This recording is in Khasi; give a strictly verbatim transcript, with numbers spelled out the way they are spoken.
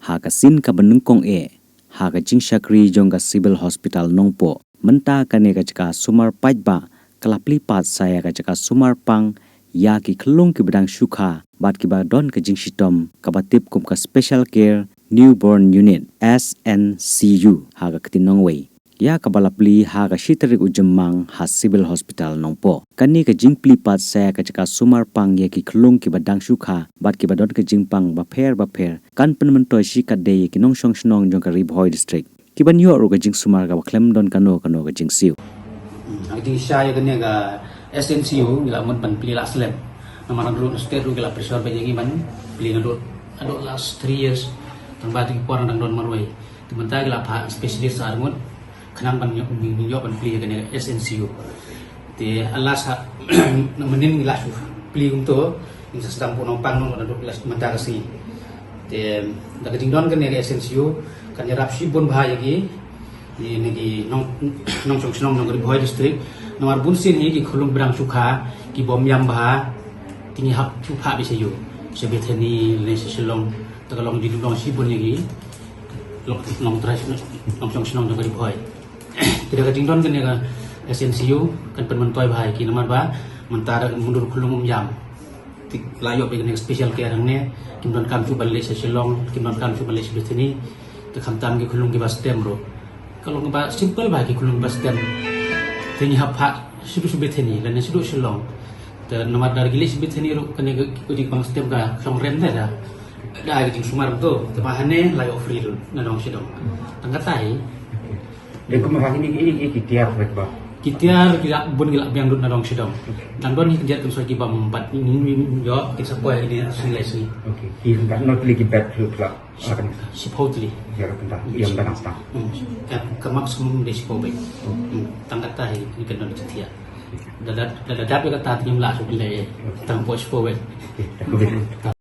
Ha ka sien kaba nyngkong eh ha ka jingshakri jong ka Civil Hospital Nongpoh, mynta kane ka jaka sumar paidbah ka la plie pat sa ïa ka jaka sumar pang ïa ki khyllung kiba dang shu kha bad kiba don ka jingshitom kaba tip kum ka Special Care Newborn Unit, S N C U ha ka ktien nongwei, ïa kaba la plie ha ka shi tarik u Jymmang ha Civil Hospital Nongpoh. Kane ka jingplie pat sa ïa ka jaka sumar pang ïa ki khyllung kiba dang shu kha bad kiba don ka jingpang bapher bapher kan pynmyntoi shikatdei ïa ki nongshong shnong jong ka Ri Bhoi District, kiban ïoh ruh ka jingsumar kaba khlem don kano kano ka jingsiew. Hmm, ha ka jingshisha ïa kane ka S N C U ngi la mut ban plie la slem. Namar naduh state ruh ki la pressure bha ïa ngi ban plie naduh, naduh last three years. Tang ba ki por dang don marwei. Te mynta ki la phah specialist ar ngut khnang ban ïoh, ïoh ban plie ïa kane S N C U. Te at last ha mynnin ngi la shu plie kumto, ngi sa sdang buh nongpang noh naduh mynta ka sngi. Te da ka jingdon kane ka S N C U kan ïarap shibun bha ïa ki, ïa ki nong, nongshong shnong jong ka Ri Bhoi District. Namar bun sien hi ki khyllung ba dang shu kha ki bym ïam bha, te ngi hap shu phah beit sha ïew, sha Bethany lane sha Shillong. Te ka long jingdon shibun ïa ki nong, nongtrai, nongshong shnong jong ka Ri Bhoi. Te da ka jingdon kane ka S N C U kan pynmyntoi bha ïa ki, namar ba mynta da ka mutdur khyllung um ïam. Te la ïoh beit kane ka special care hangne, kim donkam shuh ban leit sha Shillong, kim donkam shuh ban leit sha Bethany. Te khamtam ki khyllung kiba stem ruh, ka long kaba simple bha ki khyllung kiba stem. Te ngi hap phah shaduh sha Bethany lane shaduh Shillong. Te namar da ki leit sha Bethany ruh kane ka, ka jingbang stem ka shong rem te da, da ka jingsumar to. Te ba hangne la ïoh free ruh na dong sha dong. Tang katta hi. Te kumba ha kine ki, ki, ki tiar, right, ba? Ki tiar ki la bun, ki la biang lut na dong sha dong. Dang don hi ki tiar kan soi ki bym pat ïoh, kin sa poi ha kine sngi lai sngi. Okay. Ki dang not li ki bed lut la. Shiphew tylli. Ïa, ka bynta ïa ka dang stang. Hmm. Ka, ka maximum de shiphew bed. Hmm. Tang katta hi, ni kan don ki tiar. Da, da, da, da, da, katta te ngim lah shuh ban leh. Tang poi shiphew bed. Okay.